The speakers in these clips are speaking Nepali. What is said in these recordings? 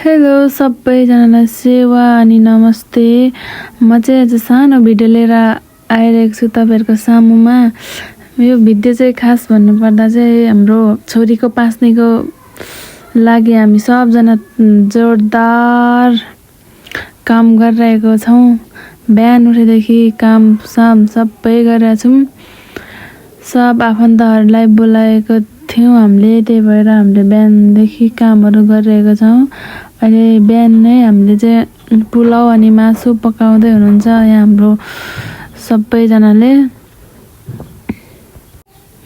हेलो सबैजनालाई सेवा अनि नमस्ते। म चाहिँ आज सानो भिडियो लिएर आइरहेको छु तपाईँहरूको सामुमा। यो भिडियो चाहिँ खास भन्नुपर्दा चाहिँ हाम्रो छोरीको पास्नेको लागि हामी सबजना जोरदार काम गरिरहेको छौँ। बिहान उठेदेखि काम सबै गरेका छौँ। सब आफन्तहरूलाई बोलाएको थियौँ हामीले, त्यही भएर हामीले बिहानदेखि कामहरू गरिरहेको छौँ। अहिले बिहान नै हामीले चाहिँ पुलाउ अनि मासु पकाउँदै हुनुहुन्छ यहाँ हाम्रो सबैजनाले।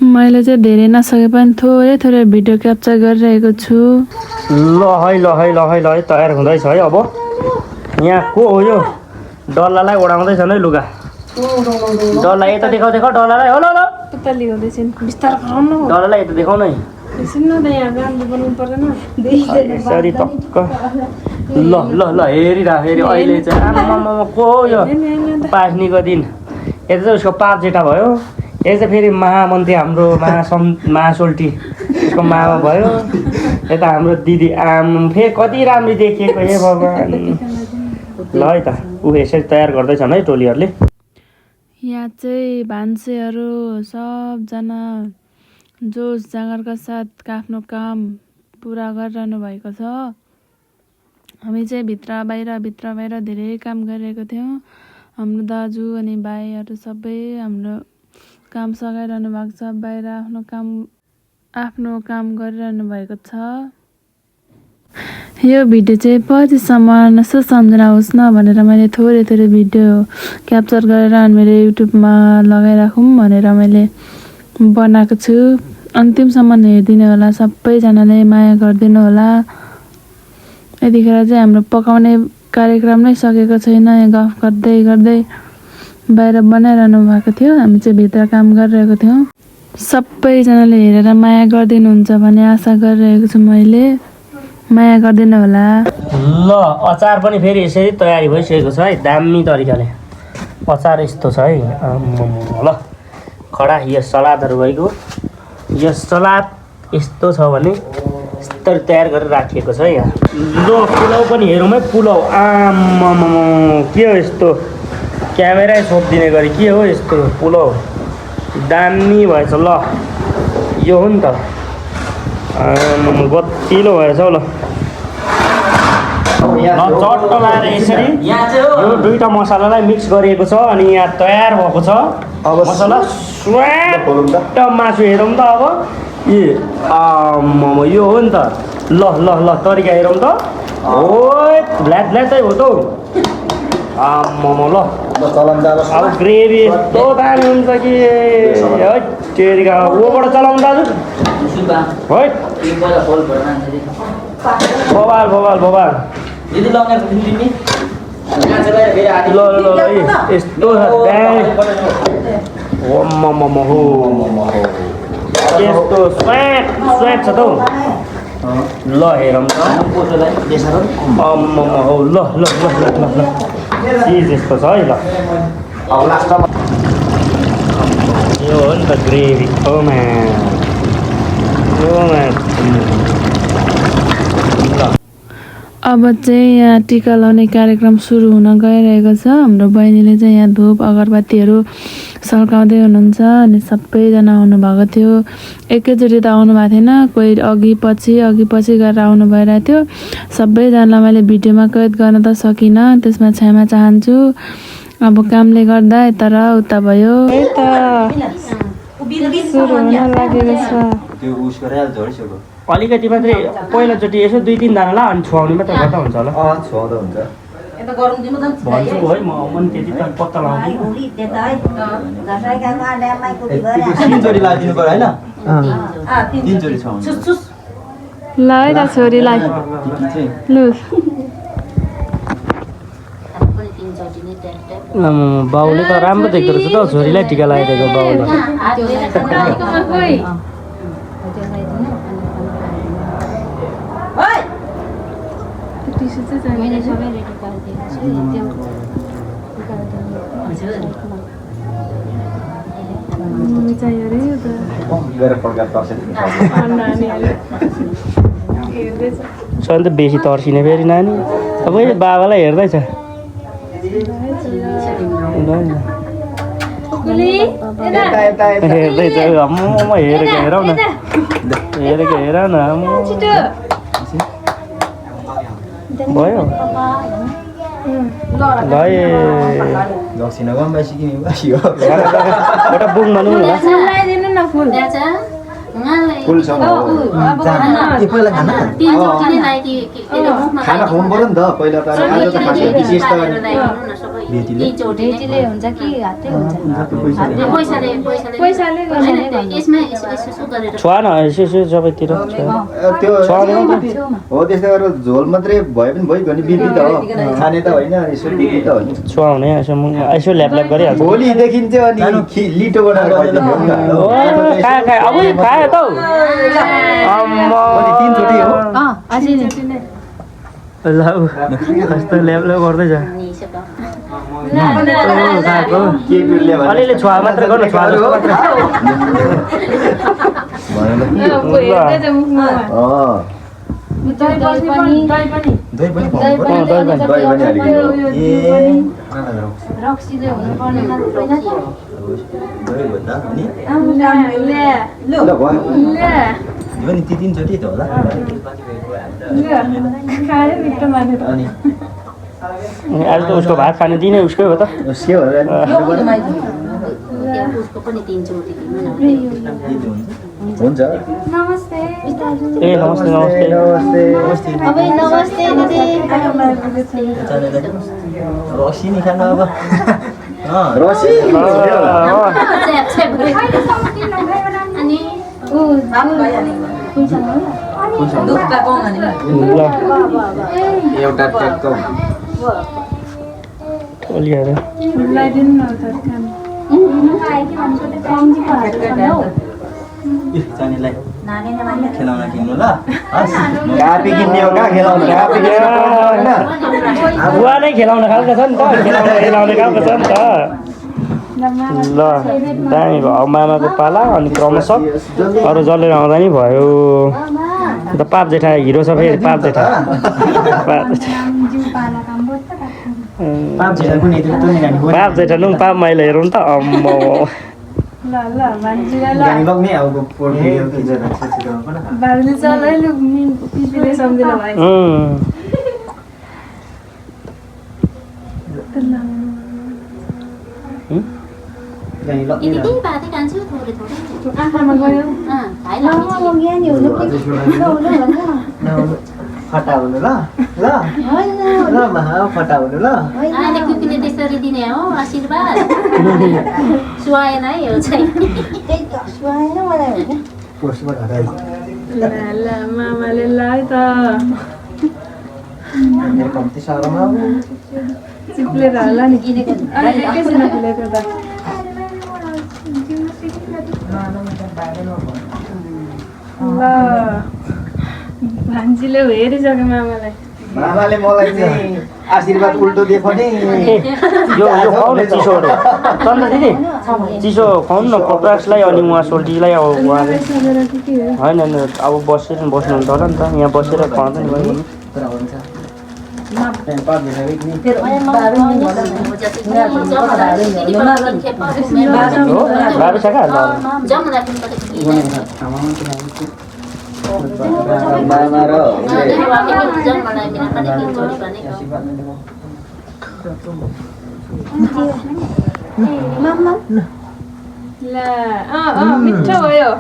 मैले चाहिँ धेरै नसके पनि थोरै भिडियो क्याप्चर गरिरहेको छु। ल है तयार हुँदैछ है। अब यहाँ को हो यो? डल्लालाई ओढाउँदैछ है लुगा। डल्ला यता देखाउ डल्लालाई। हो ल डल्लालाई यता देखाउनु है। यसरी टक्क ल हेरिरह फेरि अहिले चाहिँ आमामा को हो यो? पास्नीको दिन। यता चाहिँ उसको पाप जेठा भयो। यो चाहिँ फेरि महामन्त्री हाम्रो महासोल्टी उसको मामा भयो। यता हाम्रो दिदी फेरि कति राम्री देखिएको हे भगवान्। ल है त ऊ यसरी तयार गर्दैछन् है टोलीहरूले। यहाँ चाहिँ भान्सेहरू सबजना जोस जाँगरका साथ आफ्नो काम पुरा गरिरहनु भएको छ। हामी चाहिँ भित्र बाहिर धेरै काम गरिरहेको थियौँ। हाम्रो दाजु अनि भाइहरू सबै हाम्रो काम सघाइरहनु भएको छ। बाहिर आफ्नो काम गरिरहनु भएको छ। यो भिडियो चाहिँ पछिसम्म यसो सम्झना होस् न भनेर मैले थोरै भिडियो क्याप्चर गरेर अनि मेरो युट्युबमा लगाइराखौँ भनेर मैले बनाएको छु। अन्तिमसम्म हेरिदिनु होला, सबैजनाले माया गरिदिनु होला। यतिखेर चाहिँ हाम्रो पकाउने कार्यक्रम नै सकेको छैन। यहाँ गफ गर्दै बाहिर बनाइरहनु भएको थियो। हामी चाहिँ भित्र काम गरिरहेको थियौँ। सबैजनाले हेरेर माया गरिदिनुहुन्छ भन्ने आशा गरिरहेको छु मैले। माया गरिदिनु होला। ल अचार पनि फेरि यसरी तयारी भइसकेको छ है दामी तरिकाले। अचार यस्तो छ है। ल खडा यो सलादहरू भइगयो। यो सलाद यस्तो छ भने यस्तो तयार गरेर राखिएको छ है यहाँ। ल पुलाउ पनि हेरौँ है। पुलाउ आम्मामा के हो यस्तो? क्यामेरै छोपिदिने गरी के हो यस्तो पुलाउ? दामी भएछ। ल यो हो नि त। गतिलो भएछ हौ। ल चट्ट लाएर यसरी यो दुईटा मसलालाई मिक्स गरिएको छ अनि यहाँ तयार भएको छ मसला। स्वाट मासु हेरौँ त अब। यो हो नि त। ल तरिका हेरौँ त। हो ब्ल्याकै हो त हौ। ल अब ग्रेभी यस्तो दामी हुन्छ कि है तेरिका। ऊबाट चलाउनु दाजु है। बबाल यस्तो यस्तो स्वेट छ त हौ। ल हेरौँ त। हौ ल चिज यस्तो छ है। ल अब लास्टमा यो हो नि त ग्रेभी। अब चाहिँ यहाँ टिका लाउने कार्यक्रम सुरु हुन गइरहेको छ। हाम्रो बहिनीले चाहिँ यहाँ धुप अगरबत्तीहरू सल्काउँदै हुनुहुन्छ अनि सबैजना आउनुभएको थियो। एकैचोटि त आउनु भएको थिएन, कोही अघि पछि गरेर आउनु भइरहेको थियो। सबैजनालाई मैले भिडियोमा कैद गर्न त सकिनँ, त्यसमा क्षमा चाहन्छु। अब कामले गर्दा यता र उता भयो। सुरु हुन लागेको छ। अलिकति मात्रै पहिलोचोटि यसो 2-3जनालाई अनि छुवाउने मात्रै गर्दा हुन्छ होला। छुवाउँदा हुन्छ भन्छु है म पनि त्यति त पत्ता लगाउँछु। तीनचोटि लगाइदिनु पर्यो होइन? तीनचोटि छुवाउनु ल है त छोरीलाई लु। बाउले त राम्रो देख्दो रहेछ त छोरीलाई टिका लगाइदिएको बाउले। गएर फर्का तर्सेर सधैँ त बेसी तर्सिने फेरि नानी सबै बाबालाई हेर्दैछ हेर्दैछ अम्म हेरेको हेरौ न हेरेको हेर न भयो गए दक्षिणा गम्बा सिक्किम बासी हो एउटा बुङ भनौँ न फुल छ पहिला खाना खाना खुवाउनु पर्यो नि त पहिला त आज त खासै विशेष त भेटीले हुन्छ कि हातै हुन्छ छोआ न यसो यसो सबैतिर त्यो हो त्यस्तै गरेर झोल मात्रै भए पनि भइगयो नि बिक्री त हो खाने त होइन यसो बिक्री त हो नि छोआ हुने यसो यसो ल्याप गरिहाल्छ भोलिदेखि चाहिँ अनि लिटो बनाएर खायो अब खायो त तीनचोटि हो कस्तो ल्याप गर्दैछ अलिअलि छोआ मात्रै गर्नु छोआ तीनचोटि त होला आज त उसको भात खाने दिनै उसकै हो त उसकै हो हुन्छ नमस्ते ए नमस्ते नमस्ते नमस्ते नमस्ते दिदी रसी नि खानु अब रसी एउटा ट्याक्क टोलिएर जानेलाई खेलाउन किन्नु ल कापी किन्ने हो कहाँ खेलाउनु कापी बुवा नै खेलाउन खालको छ नि त खेलाउने खालको छ नि त ल दामी भयो अब मामाको पाला अनि क्रमशः अरू जसले आउँदा नि भयो अन्त पाप जेठा हिरो छ फेरि पाप जेठा पाप जेठा नु पाप मैले हेरौँ त अम्म फटा हुनु ल ल ल फटा हुनु ल कुकुरले त्यसरी दिने हो आशीर्वाद सुहाएन है हो चाहिँ सुहाएन मलाई होइन पोस्टमा हटाइ ल मामाले लाइ त मेरो कम्ती साह्रोमा चिप्लेर होला नि एकैछिन खुलेको त ल भान्जीले हेरिसक्यो मामालाई मामाले मलाई चाहिँ आशीर्वाद उल्टो दिएको नि यो खुवाउ न चिसोहरू चन्द्र दिदी चिसो खुवाउनु न प्रकाशलाई अनि उहाँ सोल्टीलाई अब उहाँले होइन अब बसेर बस्नुहुन्छ होला नि त यहाँ बसेर खुवाउँछ नि भयो बाबी छ क्या मामा र ल मिठो भयो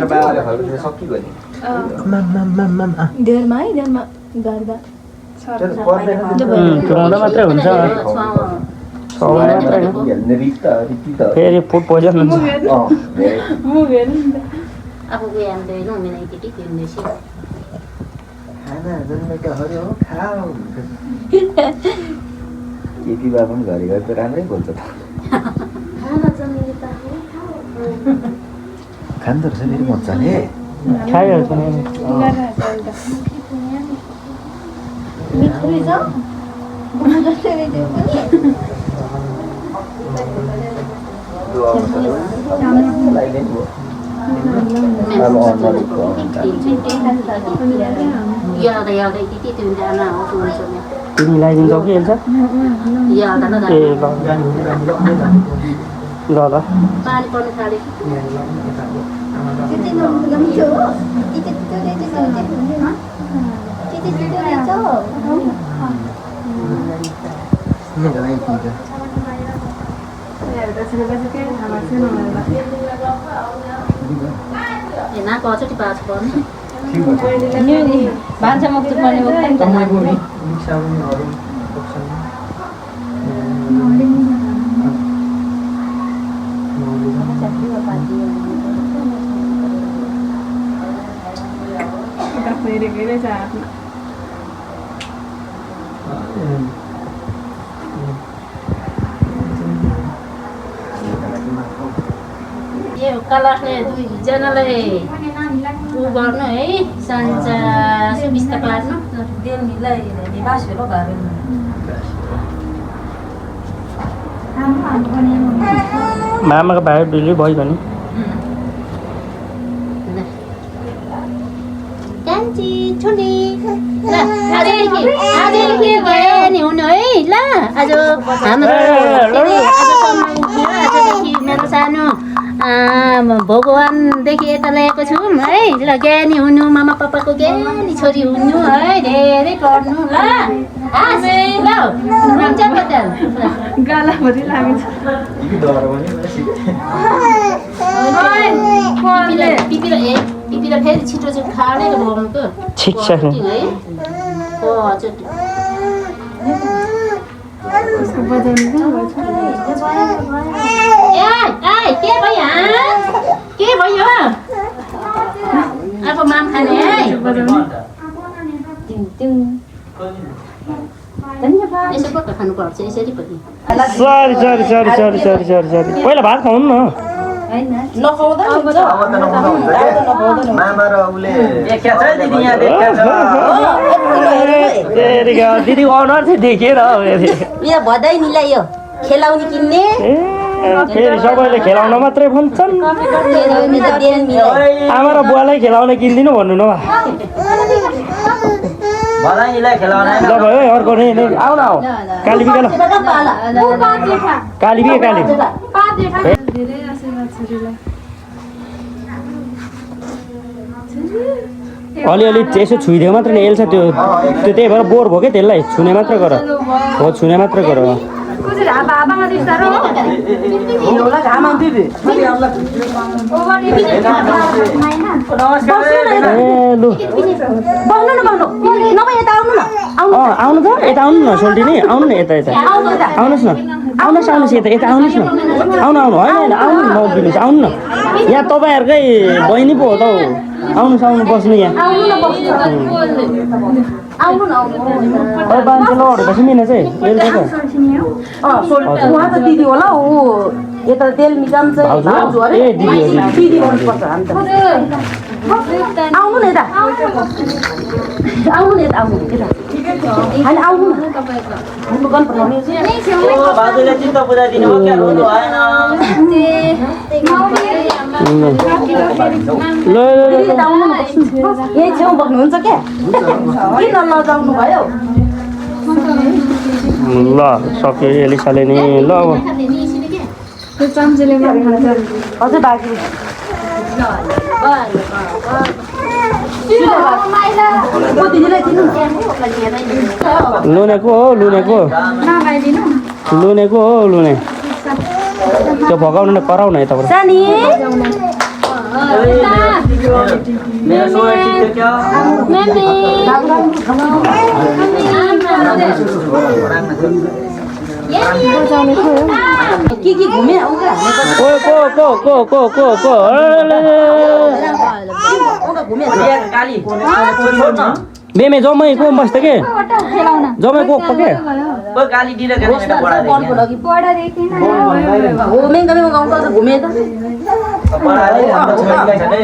बाबाले फर्किनु सकिगयो नि धेरमा है धेरमा गर्दा खुवाउँदा मात्रै हुन्छ फेरि फुड पोइजन हुन्छ मुख हेर्नु नि त Aku gue yang dari nomor ini titik di Indonesia. केटी बा पनि घरिघरि त राम्रै बोल्छ त खाँदो रहेछ फेरि मजाले खाइहाल्छ नि अब अनलाइनको यादै त्यति त्यो जान आउँछ हुन्छ नि तिमी मिलाइदिन्छौ कि एल्सा यादा न ए ल ल पानी पर्न थाल्यो नाको अचोटि पाछ पर्ने भान्सा मुक्त पर्ने यो कलरले दुईजनालाई उ गर्नु है सान्चा सुबिस्ता पार्नु मामाको भाइ डेली भयो भने कान्छी छुनी ल आजदेखि गए नि हुनु है ल आज हाम्रो आजदेखि मेरो सानो भगवानदेखि यता ल्याएको छौँ है ल ज्ञानी हुनु मामा पापाको ज्ञानी छोरी हुनु है धेरै पढ्नु ल ल हुन्छ बदल गालाभरि लागेछ पिपीलाई फेरि छिटो चाहिँ खानेको बोल्नुको ठिक छ है के भयो अब माम खाने है यसो पक्का खानुपर्छ यसरी पनि सरी पहिला भात खाउनु न मामा र उसले दिदीको अनुहार चाहिँ देखेर यो भदैनीलाई यो खेलाउने किन्ने फेरि सबैले खेलाउन मात्रै भन्छन् आमा र बुवालाई खेलाउन किन्दिनु भन्नु न ल भयो है अर्को नै आऊ न आऊ काली बिका ल काली अलिअलि यसो छुइदियो मात्र नि एल्छ त्यो त्यही भएर बोर भयो क्या त्यसलाई छुने मात्र गर हो छुने मात्र गर आउनु त यता आउनु न सोल्टिनी आउनु न यता आउनुहोस् न आउनुहोस् यता आउनुहोस् न आउनु होइन आउनु नउभिनुहोस् आउनु न यहाँ तपाईँहरूकै बहिनी पो हो त आउनु बस्नु यहाँ मान्छे लडेपछि मिना चाहिँ उहाँ त दिदी होला ऊ यता तेलमिकाम चाहिँ भाउजू अरे दिदी भन्नुपर्छ हामी त आउनु न यता आउनु यता होइन आउनु न हाम्रो गणपति भाउजूले चित्त बुझाइदिनु हो क्या रोनु भएन यही छेउ बस्नुहुन्छ क्या किन लजाउनु भयो ल सक्यो एलिसाले नि ल अझै बाँकी दिदीलाई दिनु लुनेको हो लुने त्यो भगाउनु न कराउ न यताबाट सानी मेरो सोही ठिक थियो के घुमे काली बेमे जम्मै को बस्छ के जम्मै को के ओ गाली दिएर गएको बनको लागि हो मेंगा गाउँको त घुमे त पढाले हाम्रो छोरीलाई छ नि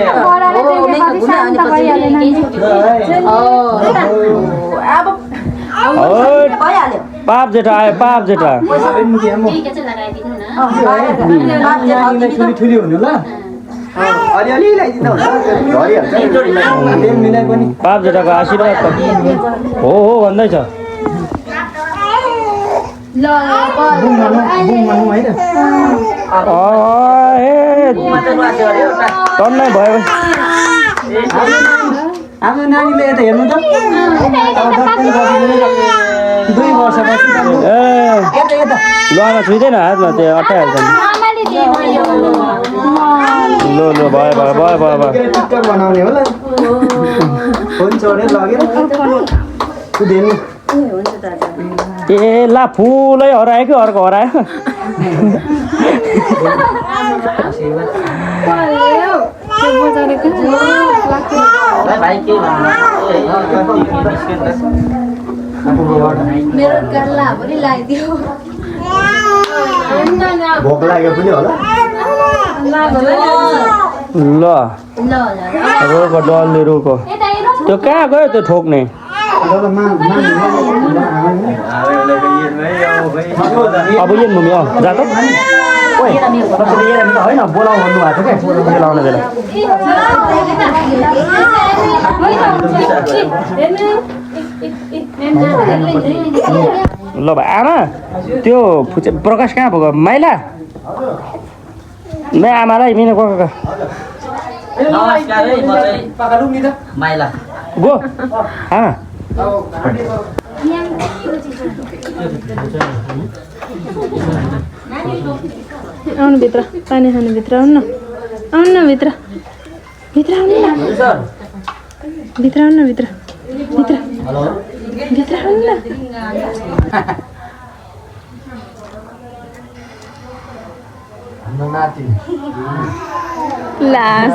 हो मेंगा घुमे अनि पछि अब भइहाल्यो पाप जेठा आयो पाप जेठा के चाहिँ लगाइदिनु न ठुली हुनु ल अलिअलि लगाइदिँदा हुन्छ झरिहाल्छ तेल मिलाइ पनि बाप जेठाको आशीर्वाद त हो भन्दैछ टन्नै भयो आफ्नो नानीले यता हेर्नु त 2 वर्षपछि लुगामा छुइँदैन हातमा त्यो अट्टाइहाल्छ नि ल भयो टिकटक बनाउने होला फोन चढेर लगेर कुदेर्नु ए ला फुलै हरायो कि अर्को हरायो भाइ के मेरो गर्ला पनि लगाइदियो भोक लाग्यो पनि होला ल रोको डलले रोको त्यो कहाँ गयो त्यो ठोक्ने अब ये मम्मी जा त ओइ तपाईले यहाँ होइन बोलाउ भन्नु भएको छ के बोलाउन बेला ल भाइ आमा त्यो प्रकाश कहाँ भयो माइला मैं आमालाई मिने गएको नमस्कार है म चाहिँ पकालु नि त माइला गो आमा आउनु भित्र पानी खानु भित्र आउनु न भित्र आउनु न भित्र आउनु न भित्र आउनु न हाम्रो नाति लास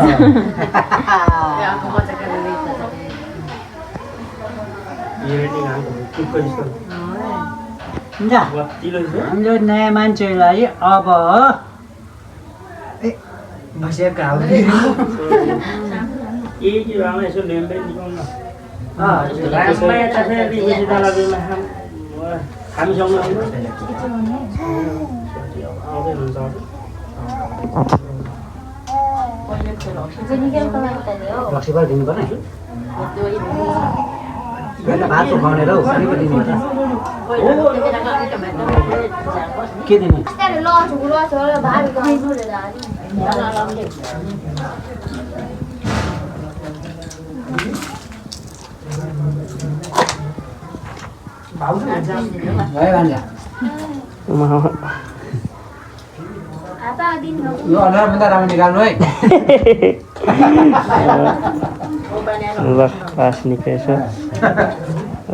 हाम्रो नयाँ मान्छेलाई अब भात खुवाउने र के दिने यो अनुहार भन्दा राम्रो निकाल्नु है ल क्लास निकै छ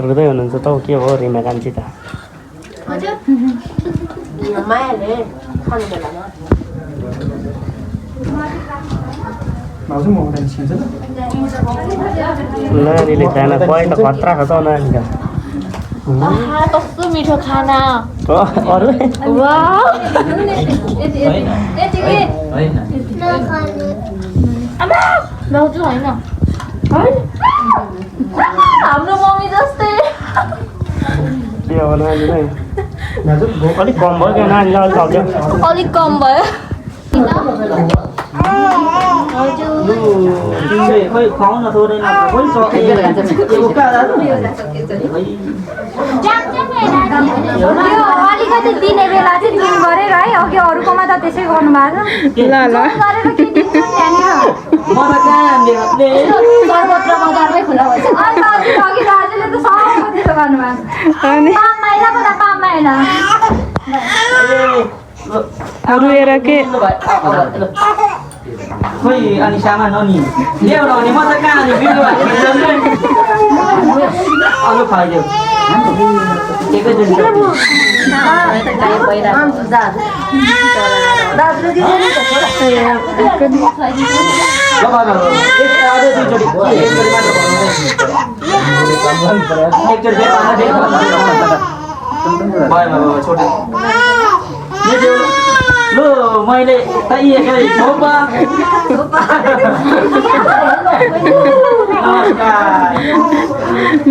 रुँदै हुनुहुन्छ त के भयो रिमा कान्छी त नानीले खाना खुवाइ त खतरा छ त नानीका कस्तो मिठो खाना अरू भाउजू होइन हाम्रो मम्मी जस्तै के हो नानीलाई अलिक कम भयो क्या नानीलाई अलिक सक्यो अलिक कम भयो खोइ खुवाउन थोरै अलिकति दिने बेला चाहिँ जुन गरेर है अघि अरूकोमा त त्यसै गर्नु भएको छ ल सर्वत्र बजारमै खुला भन्छ अघि दाजुले त सबैको त्यसो गर्नुभएको पाम माइला रुएर के खोइ अनि सामान हो नि ल्याउन भने म त कहाँ अनि बिरुवा अरू खुवाइदेऊ एकैचोटि लु मैले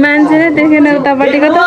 मान्छे नै देखेन उतापट्टिको त